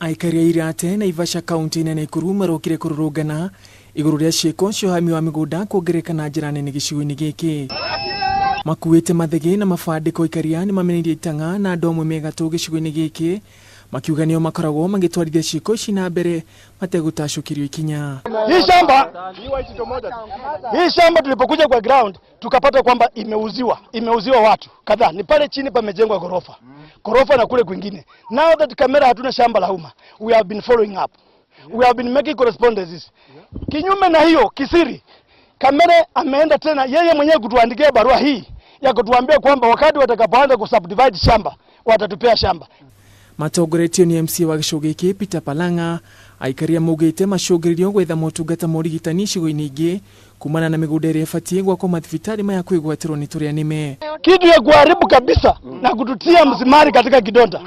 Aikari a Irate Naivasha kaunti-inĩ ya Nakuru marokire kũrũrũngana igũrũ rĩa ciĩko cia ũhami wa mĩgũnda kuongerereka na njĩra nene gĩcigo-inĩ gĩkĩ. Makuĩte mathĩgĩ na mabandĩko aikaria nĩ mameneirie itang'a na andũ amwe me gatũ gĩcigo-inĩ gĩkĩ makiuga nĩo makoragwo magĩtwarithia ciĩko ici na mbere mategũtacũkĩrio ikinya. Hii shamba tulipokuja kwa ground tukapata kwamba imeuziwa watu kadhaa. Ni pale chini pamejengwa ghorofa na kule kwingine. Now that Kamere hatuna shamba la umma, we have been following up, we have been making correspondences. Kinyume na hiyo kisiri, Kamere ameenda tena yeye mwenyewe kutuandikia barua hii ya kutuambia kwamba wakati watakapoanza kusubdivide shamba watatupea shamba. Matongoretio nĩ MCA wa gĩcigo gĩkĩ Peter Palang'a, aikaria maugĩte macũngĩrĩrio gwetha motungata ma ũrigitani icigo-inĩ ingĩ kumana na mĩgũnda ĩrĩa ĩbatiĩ gwakwo mathibitarĩ maya kwĩgwatĩrwo nĩ tũrĩa nĩme. Kitu ya kuharibu kabisa na kututia msimari katika kidonda,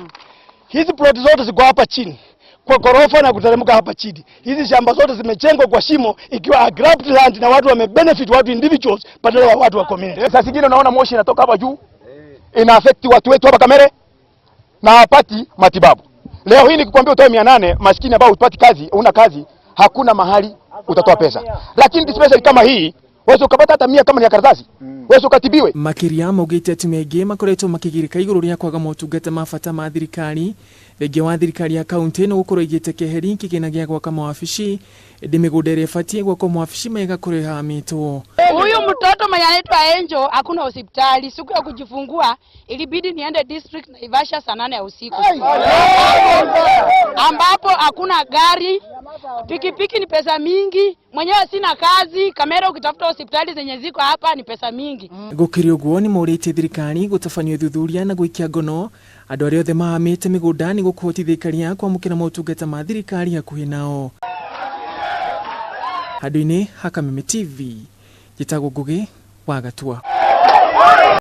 hizi ploti zote ziko hapa chini kwa ghorofa na kuteremka hapa chini. Hizi shamba zote zimejengwa kwa shimo ikiwa grabbed land na watu wamebenefit, watu individuals badala ya watu wa community. Sasa zingine unaona moshi inatoka hapa juu ina affect watu wetu hapa Kamere na hawapati matibabu. Leo hii nikikwambia utoe 800, maskini ambao hupati kazi, una kazi, hakuna mahali utatoa pesa. Lakini dispensary kama hii wewe ukapata hata 100 kama ni ya karatasi, wewe ukatibiwe. Makĩria maugĩte atumia aingĩ makoretwo makĩgirĩka igũrũ rĩa kwaga motungata ma bata ma thirikari thengia wa thirikari ya kaunti no gũkorwo ĩigĩte keheri kĩgĩna gĩa gwaka mawabici, ĩndĩ mĩgũnda ĩrĩa ĩbatiĩ gwakwo mawabici maya ĩgakorwo ĩhamĩtwo. Huyu mtoto mwenye anaitwa Angel hakuna hospitali. Siku ya kujifungua ilibidi niende district Naivasha saa 8 ya usiku, ambapo hakuna gari, pikipiki ni pesa mingi, mwenyewe sina kazi. Kamera ukitafuta hospitali zenye ziko hapa ni pesa mingi. Gũkĩrĩ ũguo nĩ morĩtie thirikari gũtabania ũthuthuria na gũikia ngono andũ arĩa othe mahamĩte mĩgũnda nĩ gũkũhotithia aikaria kwamũkĩra motungata ma thirikari hakuhĩ nao. Handũ-inĩ ha Kameme TV, njĩtagwo Ngũgĩ wa Gatua.